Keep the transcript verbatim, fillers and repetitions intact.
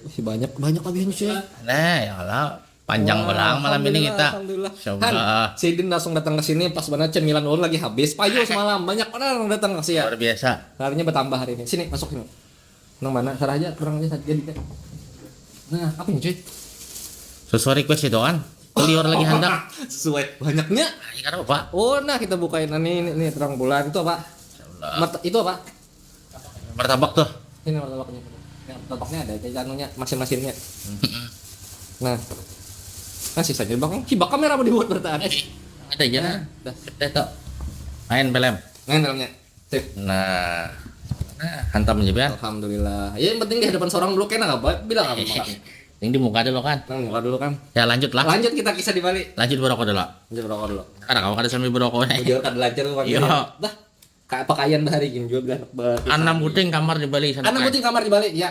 Ih, banyak banyak lebihnya cuy. Nah, ya Allah, panjang pulang malam ini kita. Alhamdulillah. Insyaallah. Han, si Din langsung datang ke sini pas banget cemilan ulun lagi habis. Payu semalam banyak orang datang ke sini. Luar biasa. Harinya bertambah hari ini. Sini masuk sini. Nang mana? Sarah aja kurang aja saja dikit. Nah, apa nih cuy? Sesuai request itu kan. Liur lagi handak. Sesuai banyaknya. Ini kan apa? Oh, nah kita bukain ini ini, ini terang bulan itu apa? Mart- itu apa? Martabak tuh. Ini martabaknya. Ya, martabaknya ada kayak anunya, masin-masinnya. Nah. Nah, sisanya bang, hibak kamera mau dibuat bertahan. Ada aja nah. Dah. Kita tuh. Main film. Nah, dalamnya. Sip. Nah, nah hantam aja pian. Alhamdulillah. Ya yang penting di hadapan seorang dulu kena apa? Bilang apa makan? Ini di muka dulu kan. Nah, muka dulu kan. Ya lanjut lah. Lanjut kita kisah di Bali. Lanjut berokok dulu. Lanjut rokok dulu. Karena kamu kada sambil berokok nih. Ujar kada lancar tuh kan. Iya. Dah. Kayak pakaian bahari gini juga bilang bahari. Anam buting kamar di Bali sana. Anam buting kamar di Bali ya.